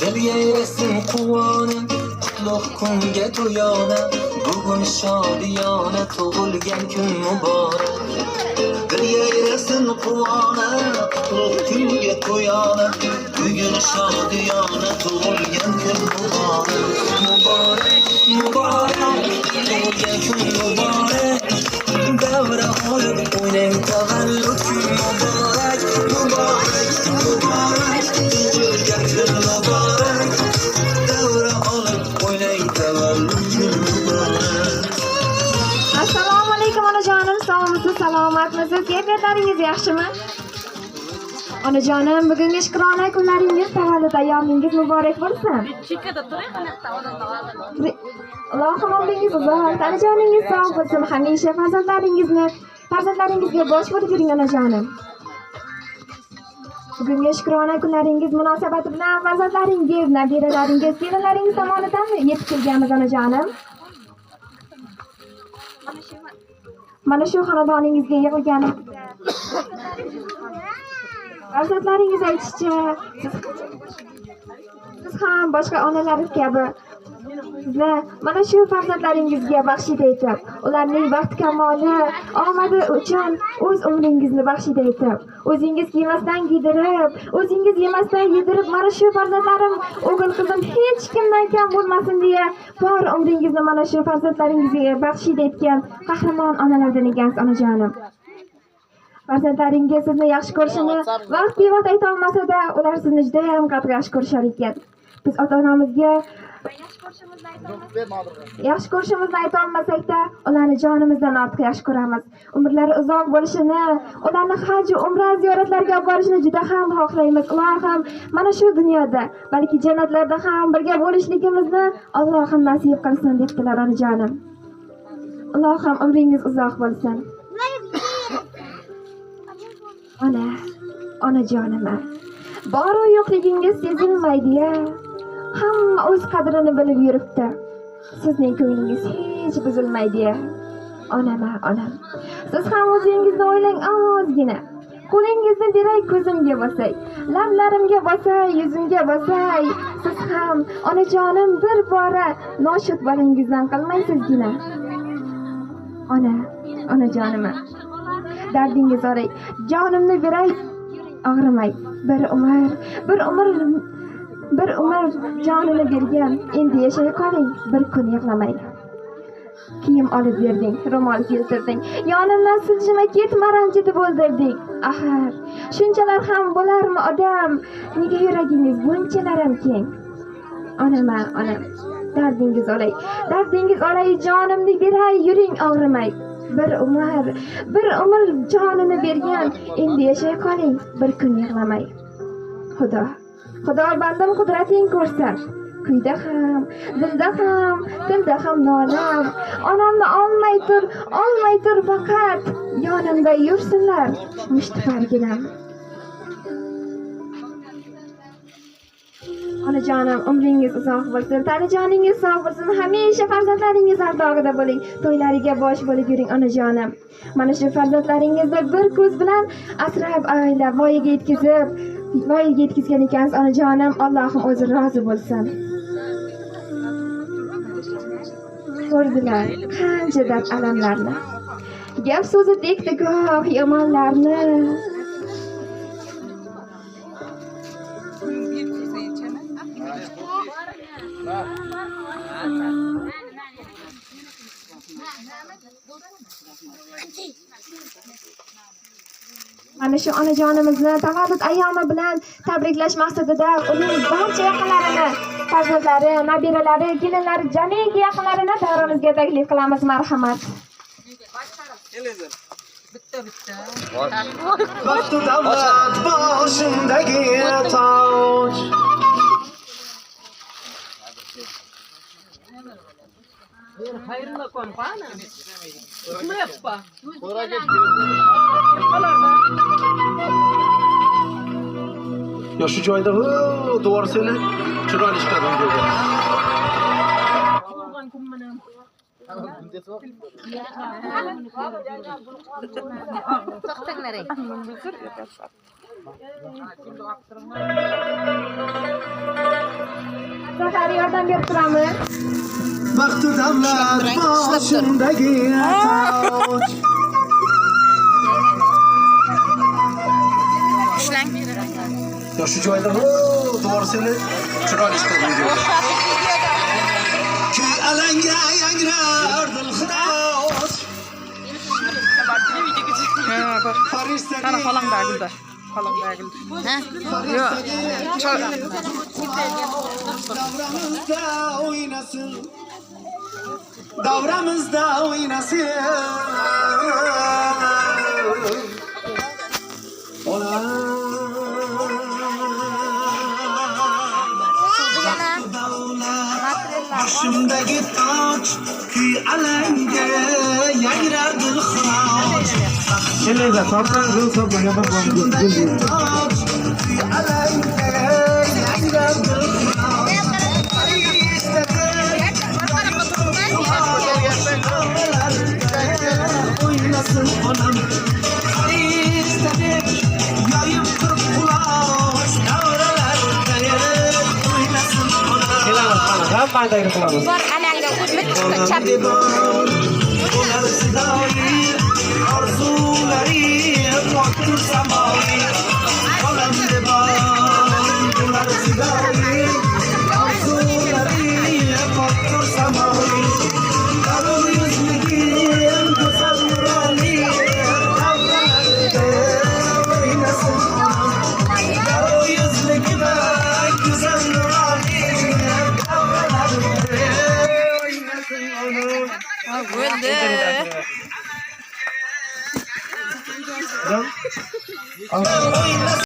Dil yayrasin quvona, qutlug' kunga to'yona, bugun shodiyona tug'ilgan kun muborak. Dil yayrasin quvona, qutlug' kunga to'yona, bugun shodiyona tug'ilgan kun muborak. Muborak, muborak, tug'ilgan kun muborak. Davra olib o'ynang tavallud kun muborak. Muborak, muborak, tug'ilgan kun muborak. Davra olib o'ynang tavallud kun muborak. Assalomu alaykum onajonim, sog'misiz, salomatmisiz? Kayfiyatlaringiz yaxshimi? Onajonim, bugungi shukrona kunlaringiz, tavallud ayyomingiz muborak bo'lsin. Allohim umringiz uzoq, tanajoningiz sog' bo'lsin, hamisha farzandlaringizga bosh bo'lib yuring onajonim. Bugungi shukrona kunlaringiz munosabati bilan farzandlaringiz, nabiralaringiz, kelinlaringiz tomonidan yetib kelganmiz onajonim. Mana shu xonadoningizga yig'ilganimizda farzandlaringiz aytishicha, siz ham boshqa onalar kabi sizni mana shu farzandlaringizga baxshida etib, ularning baxti kamoli, omadi uchun o'z umringizni baxshida etib, o'zingiz kiymasdan kiydirib, o'zingiz yemasdan yedirib, mana shu farzandlarim, o'g'il qizim hech kimdan kam bo'lmasin deya bor umringizni mana shu farzandlaringizga baxshida etgan qahramon onalardan ekansiz onajonim. Farzandlaringiz sizni yaxshi ko'rishini vaqt bevaqt ayta olmasa-da, ular sizni juda ham qattiq yaxshi ko'rishar ekan. Biz ota-onamizga yaxshi ko'rishimizni ayta olmasak-da, ularni jonimizdan ortiq yaxshi ko'ramiz. Umrlari uzoq bo'lishini, ularni haj va umra ziyoratlariga olib borishini juda ham xohlaymiz. Ilohim mana shu dunyoda, balki jannatlarda ham birga bo'lishligimizni Allohim nasib qilsin debdilar onajonim. Ilohim umringiz uzoq bo'lsin. Ona, onajonim, boru yo'qligingiz sezilmaydi-ya. Hamma o'z qadrini bilib yuribdi. Sizning ko'nglingiz hech buzilmaydi-ya. Onam, onam. Siz ham o'zingizni o'ylang ozgina. Qo'lingizni beray ko'zimga bosay, lablarimga bosay, yuzimga bosay. Siz ham onajonim bir bora noshud bolangizdan qilmaysizgina. Ona, onajonim, dardingiz olay, jonimni beray, og'rimay. Bir umr, bir umr, bir umr jonini bergan, endi yashay qoling, bir kun yig'lamay. Kiyim olib berding, ro'mol keltirding, yonimdan siljima ketma ranjitib o'ldirding. Axir, shunchalar ham bo'larmi odam? Nega yuragingiz bunchalar ham keng? Onam, onam, dardingiz olay, dardingiz olay, jonimni beray, yuring og'rimay. Bir umr, bir umr jonini bergan, endi yashay qoling, bir kun yig'lamay. Xudo, Xudo bandim qudrating ko'rsat. Kuyda ham, dilda ham, tilda ham nolam. Onamni olmay tur, olmay tur faqat. Yonimda yursinlar mushtiparginam. Onajonim, umringiz uzoq bo'lsin, tanajoningiz sog' bo'lsin, hamisha farzandlaringiz ardog'ida bo'ling, to'ylariga bosh bo'lib yuring onajonim. Mana shu farzandlaringizni bir ko'z bilan asrab, avaylab, voyaga yetkazib, voyaga yetkazgan ekansiz onajonim, Allohim o'zi rozi bo'lsin. Ko'rdilar qancha dard alamlarni, gap so'zi tegdi goh yomonlarni. Mana shu onajonimizni tavallud ayyomi bilan tabriklash maqsadida uning barcha yaqinlarini, farzandlari, nabiralari, kelinlari, jamiki yaqinlarini davramizga taklif qilamiz. Marhamat. Bitta-bitta. Baxtu davlat boshimdagi toj. Ya shu joyda duvar seni chiroyli chiqadi videoga. Turinglar, yordam berib turamiz. Baxtu davlat Ushlab turing, ushlab tur. boshimdagi toj. Ushlang. Yo, shu joyda to'g'risini chiroyli chiqadi video. O'xshatib videoda. Kuy alanga yangrar dilxirosh. Ha, bor. Ana xolam da gulda. Xolam da gulda. Ha? Yo'q. Davramizda o'ynasin, davramizda o'ynasin. Onam. Suvni yana. Davlat boshimdagi toj, kuy alanga yangrar dilxirosh. Boshimdagi toj, kuy alanga yangrar dilxirosh. O'ynasin onam, farishtadek yoyib turib quloch, davralarda o'ynasin onam. Bor, ananga bitta chap. Bo'lar fidoyi, orzulari pokdur samoyi. Bolam devon, bo'lar fidoyi, orzulari pokdur samoyi. Qalin yuzligim, go'zal nuroni, davralarda o'ynasin onam. Qalin yuzligim, go'zal nuroni, davralarda o'ynasin onam. Bo'ldi. O'ynasin.